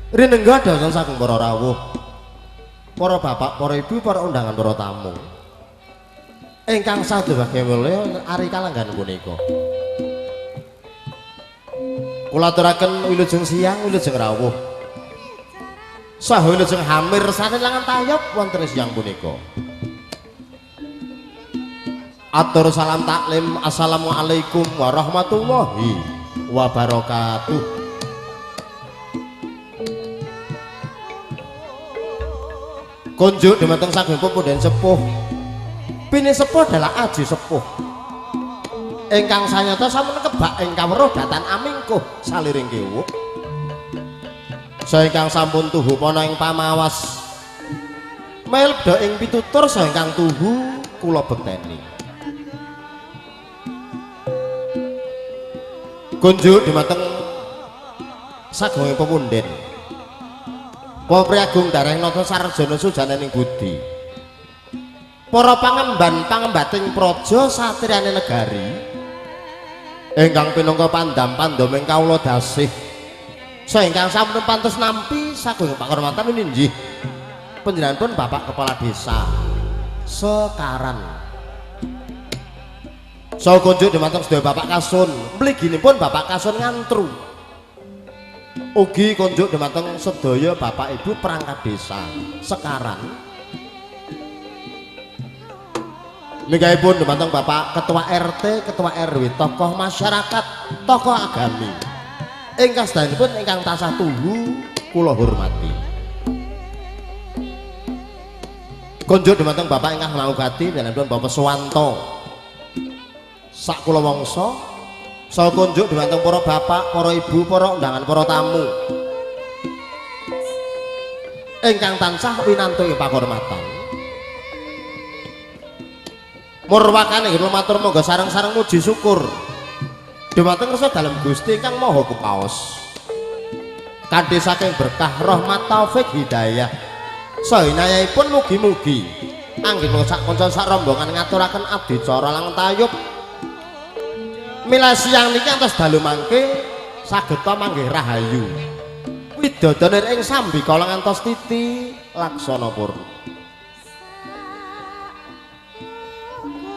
Rinengga dhateng saking para rawuh, para bapak, para ibu, para undangan, para tamu. Ingkang sadaya mulya ari kalanggan punika. Kula aturaken wilujeng siang, wilujeng rawuh. Saha wilujeng hamir sanelangan tayub wonten siang punika. Atur salam taklim, assalamualaikum warahmatullahi wabarakatuh. Kunjuk dumateng sagung punden sepuh. Pini sepuh adalah aji sepuh. Ingkang sanyata sampun kebak ing kawruh datan amingkuh saliring kewuk. Saha ingkang sampun tuhu pana ing pamawas. Melda ing pitutur saha ingkang tuhu kula bekteni. Kunjuk dumateng sagung pepunden. Para priagung dareng nata sarjana sujananing budi. Para pangemban pangembating praja satriyane negari ingkang pinangka pandam pandoming kawula dasih. Saha ingkang sampun pantes nampi sagung pakurmatan inggih panjenenganipun Bapak Kepala Desa Sekaran. Saha kunjuk dumateng sedaya Bapak Kasun, mliginipun Bapak Kasun ngantru. Ugi kunjuk dumateng sedaya Bapak Ibu perangkat desa Sekaran. Minggahipun dumateng Bapak Ketua RT, Ketua RW, tokoh masyarakat, tokoh agami. Ingkang sedayanipun ingkang tansah tuhu kula hormati. Kunjuk dumateng Bapak ingkang maugati panjenenganipun Bapak Suwanto. Sak kula wangsa saha kunjuk dumateng para bapak, para ibu, para undangan, para tamu ingkang tansah winantu ing pakurmatan. Murwakane kula matur monggo sareng-sareng muji syukur dumateng kersa dalem Gusti ingkang Maha Kupaos. Kanthi saking berkah rahmat taufik hidayah saha inayahipun mugi-mugi anggen sak kanca sak rombongan ngaturaken adicara lan tayub. Mila siang niki antos dalu mangke sageta manggih rahayu. Widodane ing sambikala ngantos titi laksana purna.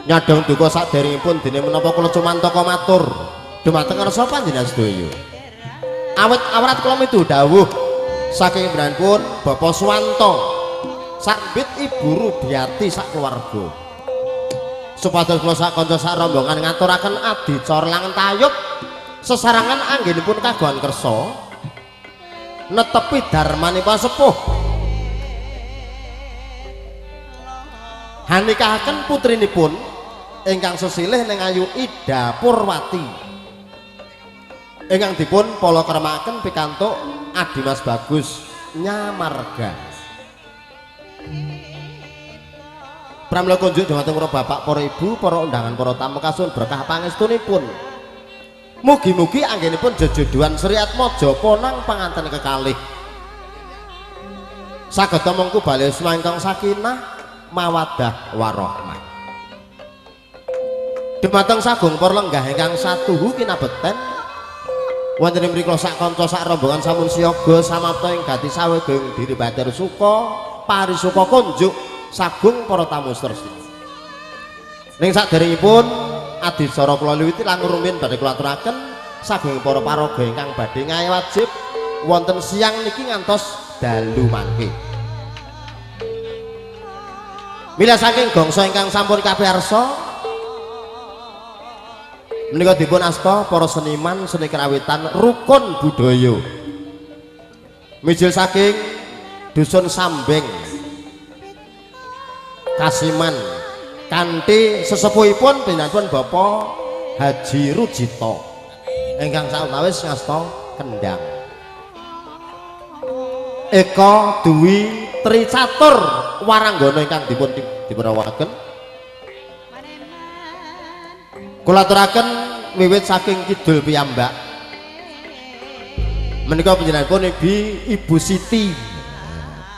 Nyadong duka saderengipun dene menapa kula cumantaka matur dumateng ngarsa panjenengan sedaya. Awit awrat kula mitu dawuh saking panjenenganipun Bapak Suwanto sambit Ibu Rubiati sak keluarga. Supados kula sak kanca sak rombongan ngaturaken adicara lan tayub sesarengan anggenipun kagungan kersa netepi darmanipun sepuh hanikahaken putrinipun ingkang sesilih ning ayu Ida Purwati ingkang dipun palakramaken pikantuk Adimas Bagus Nyamarga. Pramila kunjuk dumateng para bapak, para ibu, para undangan, para tamu kasuwun berkah pangestunipun. Mugi-mugi anggenipun jejodohan Sri Atmaja ponang panganten kekalih. Sageda mengku bali asma ingkang sakinah, mawaddah warahmah. Dumateng sagung para lenggah ingkang satuhu kinabekten wonten ing mriku sak kanca sak rombongan sampun siaga samapta ing gati sawega ing diri batir suka parisuka kunjuk sagung para tamu sedaya. Ning saderengipun adicara kula liwiti langkung rumiyin badhe kula aturaken sagung para paraga ingkang badhe ngae wajib wonten siang niki ngantos dalu mangke. Mila saking gongso ingkang sampun kapiarsa menika dipun asta para seniman seni karawitan rukun budaya. Mijil saking dusun Sambeng Kasiman kanthi sesepuhipun panjenenganipun Bapak Haji Rujito ingkang sawetawis ngasta kendang. Eka Dwi Tricatur Waranggana ingkang dipun dipunrawaken. Kula aturaken wiwit saking kidul piyambak. Menika panjenenganipun Ibu Siti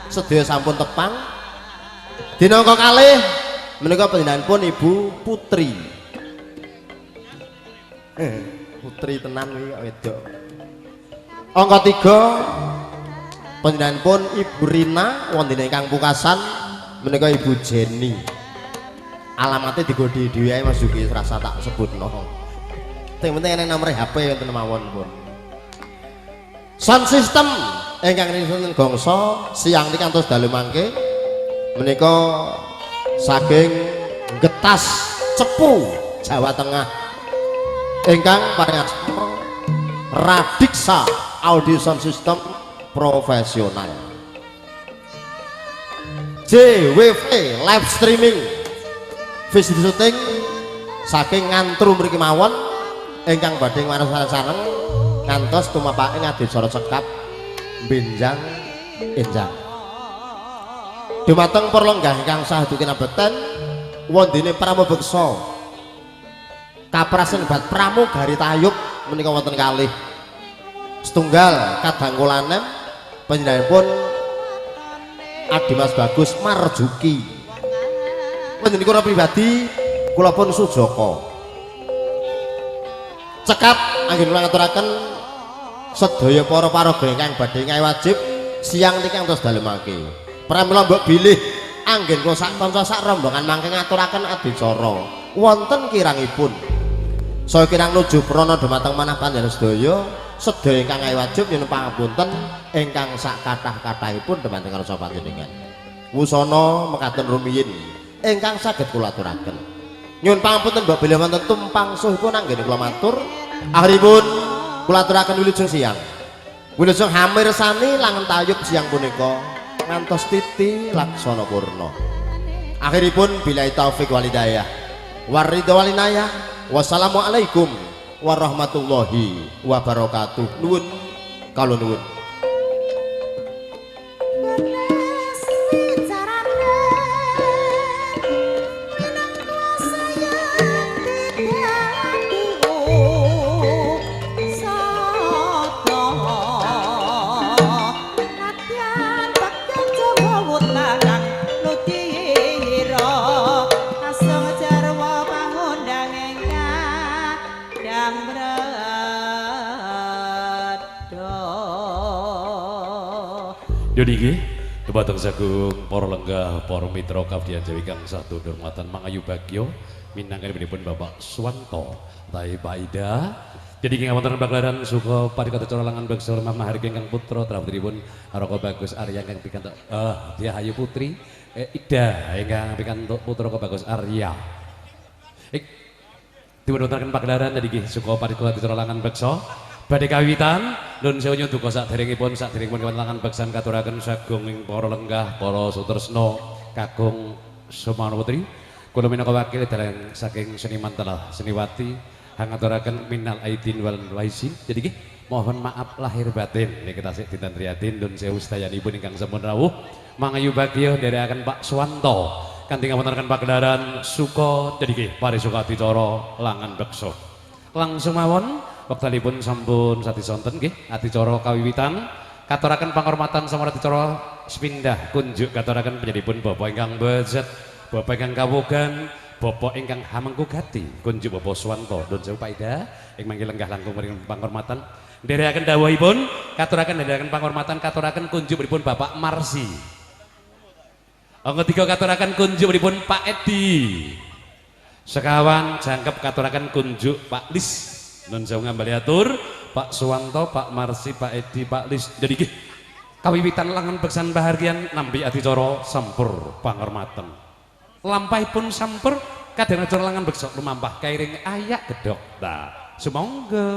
sedaya sampun tepang. Dinangka kalih menika panjenenganipun Ibu Putri. Putri tenan iki kok wedok. Angka 3 Panjenenganipun Ibu Rina wonten ingkang pukasan menika Ibu Jenny. Alamatnya digodi dhewe ae Mas Yuki, rasa tak sebutno. Sing penting eneng nomor HP wonten mawon pun. Sound system ingkang wonten gongso siang niki kantos dalu mangke menika saking Getas Cepu Jawa Tengah ingkang paring asma Radiksa Audio Sound System profesional. JWV live streaming video syuting saking Ngantru mriki mawon ingkang badhe ngwaros sareng ngantos tumapake adicara cekap benjang enjang. Dumateng para lenggah ingkang saha kinabekten wondene pramubeksa kaprasen bat pramugari tayub menika wonten kalih setunggal kadang kulanem panjenenganipun Adimas Bagus Marjuki. Panjenengan kula pribadi kula pun Sujoko. Cekap anggen kula ngaturaken sedaya para paraga ingkang badhe ngae wajib siang niki ngantos dalem mangke. Pramila mbok bilih anggen kula sak kanca sak rombongan mangke ngaturaken adicara wonten kirangipun. Saya kirang nuju prana dumateng manah panjenengan sedaya, sedaya ingkang ngae wajib nyuwun pangapunten ingkang sak kathah-kathahipun dumateng rasa panjenengan. Wusana mekaten rumiyin ingkang saged kula aturaken. Nyuwun pangapunten mbok bilih wonten tumpang suhipun anggene kula matur. Akhiripun kula aturaken wilujeng siang. Wilujeng hamirsani langen tayub siang punika ngantos titi laksana purna. Akhiripun billahi taufik walhidayah waridho walinayah. Wassalamualaikum warahmatullahi wabarakatuh. Nuwun kula nuwun. Niki dumateng sagung para lenggah para mitra kabdian Jawi kang satu durmatan mangayu bagyo minangkanipun Bapak Suwanto tahi Pak Ida. Jadi ing wonten pagelaran suka parikata cara langan beksa lemah mahargi ingkang putra traputipun Haraka Bagus Arya ingkang pikantuk Dyah Ayu Putri Ida ingkang pikantuk putra Bagus Arya. Dipun wontenaken pagelaran tadi nggih suka parikata cara langan beksa badhe kawiwitan nun sewu nyuwun duka saderengipun saderengipun langan beksan katuraken sagung ing para lenggah para sutresna kakung Sumana Putri kula minangka wakil dalang saking seniman telah seniwati hangaturaken minal aidin wal waisin. Jadi nggih mohon maaf lahir batin niki tasih dinten Riyadin nun sewu sedayanipun ingkang sampun rawuh mangayu bagya nderekaken Pak Suwanto kanthi ngawontenaken pagelaran suka jadi nggih parisuka adicara langan beksa. Langsung mawon wektalipun sampun sati sonten nggih adicara kawiwitan katuraken panghormatan samara adicara sepindah kunjuk katuraken panjenenganipun bapak ingkang becet, bapak ingkang kawogan, bapak ingkang hamengku gati kunjuk Bapak Suwanto. Nuwun sewu Pak Ida ing mangke lenggah langkung maring panghormatan nderekaken dawuhipun katuraken nderekaken panghormatan katuraken kunjukipun Bapak Marsi. Angka tiga katuraken kunjukipun Pak Edi. Sekawan jangkep katuraken kunjuk Pak Lis. Nun sewu ngambali atur Pak Suwanto, Pak Marsi, Pak Edi, Pak Lis. Jadi nggih kawiwitan langan beksan bahargian nampi adicara sampur panghormatan. Lampahipun sampur kadang acara langan beksa lumampah kairing ayak gedhok. Nah, sumangga.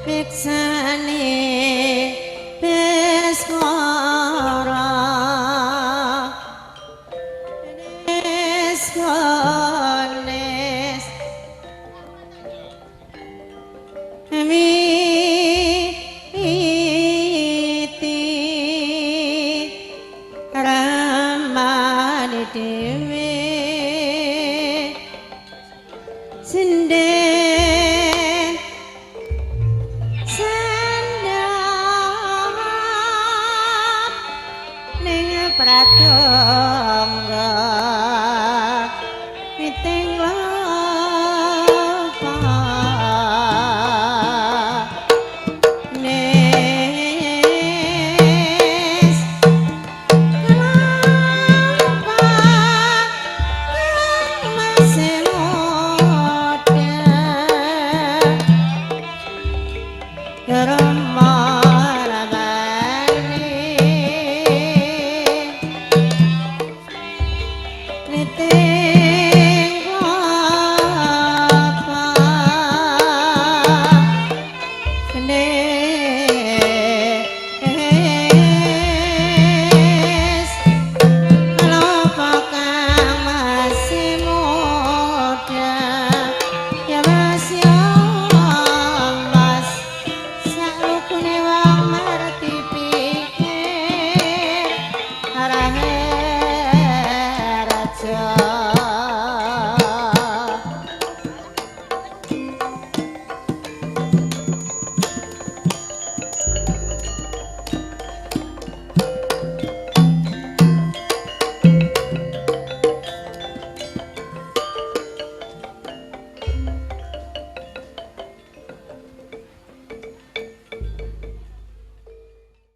Biksani besko dhewe.